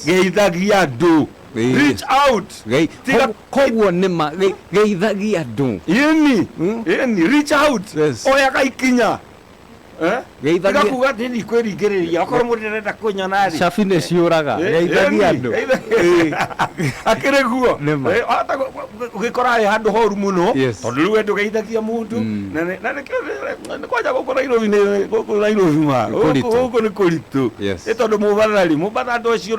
Geithagia andũ. Reach out. Tiga Koguo nĩma geithagia andũ. Ĩni. Ĩni, reach out. Oyaga ikinya. Eh? Geithagia- Tiga kuga atĩ ndikwĩringĩrĩria okorwo mũndũ arenda kũnyona rĩ. Cabi nĩ ciũraga. Geithagia andũ. Akĩrĩ guo. Nĩma. Hata ũgĩkora wĩ handũ horu mũno tondũ rĩu we ndũgeithagia mũndũ. Na nĩkĩo nĩ kwanja gũkũ Nairobi nĩ gũkũ Nairobi ma. Nĩ kũritũ. Gũkũ nĩ kũritũ. Nĩ tondũ mũbatha rĩ, mũbatha andũ acio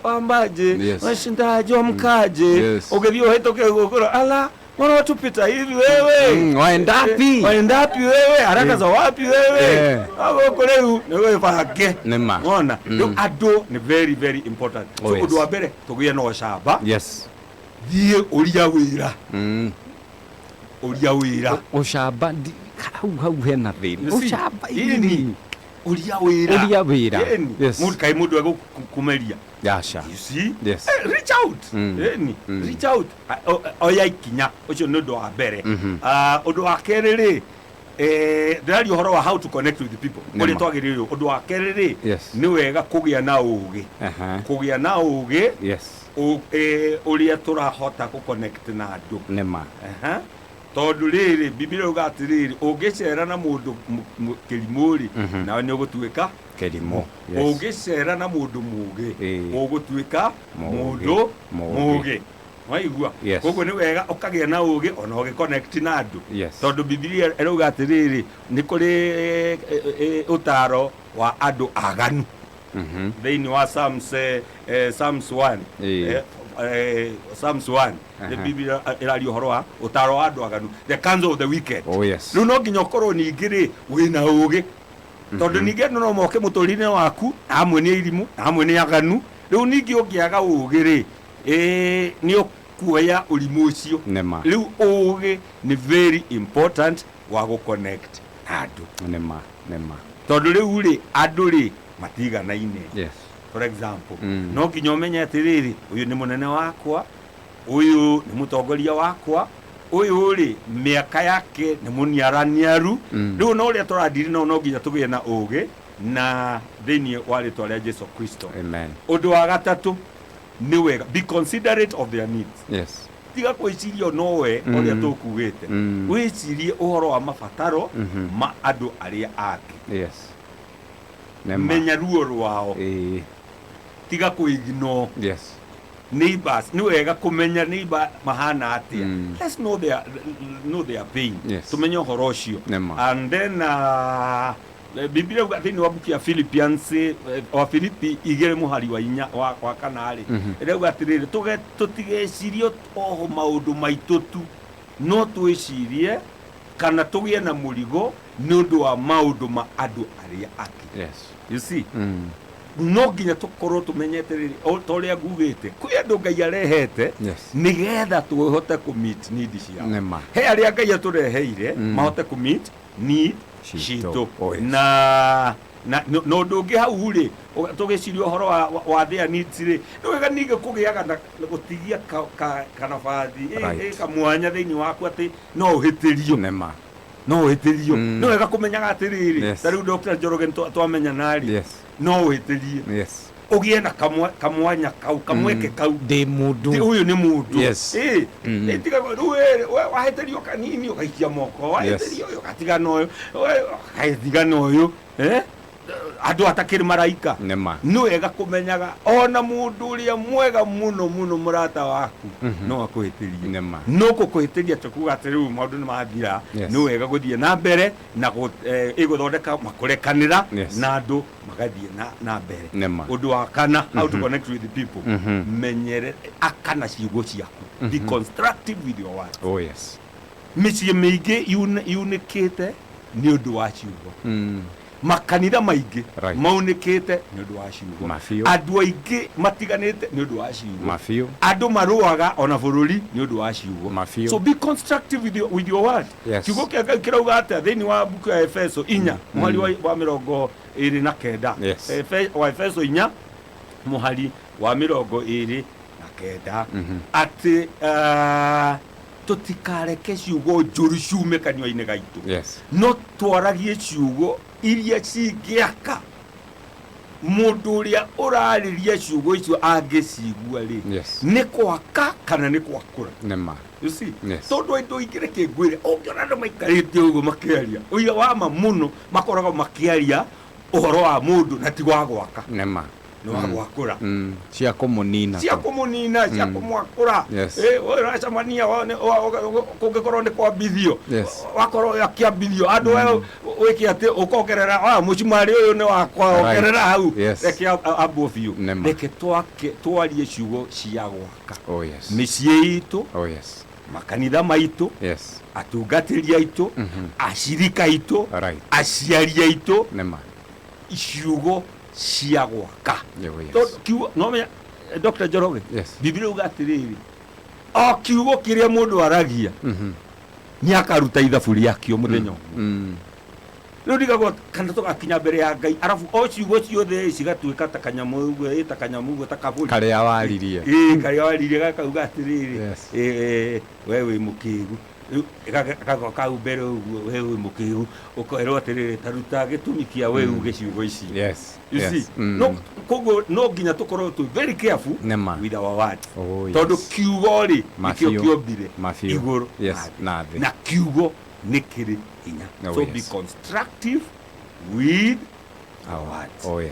wambaje, washindaje, wamkaje. Ũgĩthiĩ ũhĩtũke gũkũ ala mbona watu pita hivi wewe? Waendapi? Waendapi wewe? Haraka za wapi wewe? Gũkũ rĩu nĩ wĩbange. Nĩma. Wona? Rĩu andũ nĩ very very important. Oh, So yes. ũndũ wa mbere tũgĩe na ũcamba. Yes. Thiĩ ũria wĩra. Ũria wĩra. Ũcamba hau hau hena thĩna. You see? Ũcamba Ĩni. Ũria wĩra. Ũria wĩra. Ĩni. Yes. Mũndũ kaĩ mũndũ egũkũmeria. Aca. You see? Yes. Reach out. Ĩni. Reach out. Oya ikinya. Ũcio nĩ ũndũ wa mbere. Ũndũ wa kerĩ rĩ, ndĩraria ũhoro wa how to connect with the people. Nĩma. Ũrĩa twagĩrĩirwo. Ũndũ wa kerĩ rĩ, Yes. nĩ wega kũgĩa na ũgĩ. Aha. Kũgĩa na ũgĩ. Yes. Ũrĩa tũrahota gũ connect na andũ. Nĩma. Aha. Tondũ rĩrĩ, Bibilia yuga atĩrĩrĩ, ũngĩcera na mũndũ kĩrimũ rĩ, nawe nĩ ũgũtuĩka Kĩrimũ. Yes. Ũngĩcera na mũndũ mũgĩ, ũgũtuĩka Mũgĩ. mũndũ Mũgĩ. mũgĩ. Waigua? Yes. Koguo nĩ wega ũkagĩa na ũgĩ ona ũgĩ connect na andũ. Yes. Tondũ Bibilia ĩrauga atĩrĩrĩ, nĩ kũrĩ ũtaro wa andũ aganu. Thĩinĩ wa Psalms, Psalms 1. Psalms 1. Nĩ Bibilia ĩraria ũhoro wa ũtaro wa andũ aganu, the counsel of the wicked. Oh, yes. Rĩu no nginya ũkorwo ningĩ rĩ wĩna ũgĩ. Tondũ ningĩ andũ no moke mũtũrĩre-inĩ waku, amwe nĩ irimũ, amwe nĩ aganu. Rĩu ningĩ ũngĩaga ũgĩ rĩ, nĩ ũkuoya ũrimũ ũcio. Nĩma. Rĩu ũgĩ nĩ very important wa gũ connect na andũ. Nĩma, nĩma. Tondũ rĩu rĩ, andũ rĩ matiganaine. Yes. For example, no nginya ũmenye atĩrĩrĩ, ũyũ nĩ mũnene wakwa, ũyũ nĩ mũtongoria wakwa, ũyũ rĩ mĩaka yake nĩ mũniaraniaru. Rĩu no ũrĩa tũradiri nao no nginya tũgĩe na ũgĩ na thĩinĩ wa rĩtwa rĩa Jesu Kristo. Amen. Ũndũ wa gatatũ nĩ wega, be considerate of their needs. Yes. Tiga gwĩciria nowe ũrĩa tũkugĩte. Wĩcirie ũhoro wa mabataro ma andũ arĩa angĩ. Yes. Nĩma. Menya ruo rwao. Tiga kwĩignore. Yes. Neighbors, nĩ wega kũmenya neighbor mahana atĩa. Let's know their pain. Yes. Tũmenye ũhoro ũcio. Nĩma. And then Biblia yuga thĩinĩ wa book ya Philippians, wa Filipi igĩrĩ mũhari wa inya, wa kana rĩ, ĩrauga atĩrĩrĩ, tũtigecirie oho maũndũ maitũ tu, no twĩcirie kana tũgĩe na mũrigo nĩ ũndũ wa maũndũ ma andũ arĩa angĩ. Yes. You see? No nginya tũkorwo tũmenyete rĩrĩ, o ta ũrĩa ngugĩte, kwĩ andũ Ngai arehete, Yes. nĩgetha tũhote kũ meet need ciao. Nĩma. He arĩa Ngai atũreheire, mahote kũ meet need Citũ. citũ. Oh, yes. Na na ũndũ ũngĩ hau rĩ, tũgĩciria ũhoro wa their needs rĩ, nĩ wega ningĩ kũgĩaga na gũtigia kanabathi, Right. kamwanya thĩinĩ waku atĩ no ũhĩtĩrio. Nĩma. No ũhĩtĩrio. Nĩ wega kũmenyaga atĩrĩrĩ, Yes. ta rĩu Dr. Njoroge twamenyana rĩ, Yes. no ũhĩtĩrie. Yes. Ũgĩe na kamwanya kau, kamweke kau. Ndĩ mũndũ. Ti, ũyũ nĩ mũndũ. Yes. Tiga rĩu we wahĩtĩrio kanini ũgaikia moko, wahĩtĩrio ũyũ ũgatigana ũyũ, we ũgatigana ũyũ. Andũ atakĩrĩ maraika. Nĩma. Nĩ wega kũmenyaga ona mũndũ ũrĩa mwega mũno mũno mũrata waku no akũhĩtĩrie. Nĩma. No gũkũhĩtĩria tũkuga atĩ rĩu maũndũ nĩ mathira. Yes. Nĩ wega gũthiĩ na mbere na ĩgũthondeka makũrekanĩra Yes. na andũ magathiĩ na mbere. Nĩma. Ũndũ wa kana, how to connect with the people. Menyere akana ciugo ciaku. Be constructive with your words. Oh, yes. Mĩciĩ mĩingĩ yunĩkĩte nĩ ũndũ wa ciugo. Makanitha maingĩ Right. maunĩkĩte nĩ ũndũ wa ciugo. Mabiũ. Andũ aingĩ matiganĩte nĩ ũndũ wa ciugo. Mabiũ. Andũ marũaga ona bũrũri nĩ ũndũ wa ciugo. Mabiũ. So be constructive with your word. Yes. Kiugo kĩa Ngai kĩrauga atĩa thĩinĩ wa mbuku ya Efeso inya, mũhari wa mĩrongo ĩrĩ na kenda. Yes. Wa Efeso inya, mũhari wa mĩrongo ĩrĩ na kenda. Atĩ, tũtikareke ciugo njũru ciume kanua-inĩ gaitũ. Yes. No twaragie ciugo iria cingĩaka. Mũndũ ũrĩa ũrarĩria ciugo icio angĩcigua rĩ, nĩ gwaka kana nĩ gwakũra? Nĩ ma. You see? Yes. Tondũ indo ingĩ, reke ngwĩre, ũngĩona andũ maikarĩte ũguo makĩaria ũira wa ma mũno, makoragwo makĩaria ũhoro wa mũndũ na ti wa gwaka. Nĩ ma. Nĩ wa gwakũra. Cia kũmũnina. Cia kũmũnina, cia kũmwakũra. Eh, we ũracemania kũngĩkorwo nĩ kwambithio, wakorwo akĩambithio andũ we wĩke atĩ ũkongerera, "Ah, mũcumarĩ ũyũ nĩ wakwa." Ongerera hau. Reke ambwo biũ. Nĩ ma. Reke twake twarie ciugo cia gwaka mĩciĩ itũ, makanitha maitũ, atungatĩri aitũ, acirika aitũ, aciari aitũ, Nĩ ma. Ciugo cia gwaka. Tondũ kiugo no menya, Dr. Njoroge, Biblia uga atĩrĩrĩ, o kiugo kĩrĩa mũndũ aragia nĩ akaruta ithabu rĩakĩo mũthenya ũmwe. Rĩu ndigagwo kana tũgakinya mbere ya Ngai, arabu o ciugo ciothe cigatuĩka ta kanyamũ ũguo, ta kanyamũ ũguo, ta kabũri. Karĩa waririe. Ĩ, karĩa waririe gakauga atĩrĩrĩ, "Ĩ, we wĩ mũkĩgu." Rĩu gagwa kau mbere ũguo, "We wĩ mũkĩgu," ũkerwo atĩrĩrĩ, "Ta ruta gĩtũmi kĩa we uge ciugo ici." You see? No koguo no nginya tũkorwo twĩ very careful Nĩ ma. with our words, tondũ kiugo rĩ, Mabiũ. nĩkĩo kĩombire Mabiũ. igũrũ na thĩ. Na kiugo nĩ kĩrĩ hinya. So be constructive with our words. Oh, yes.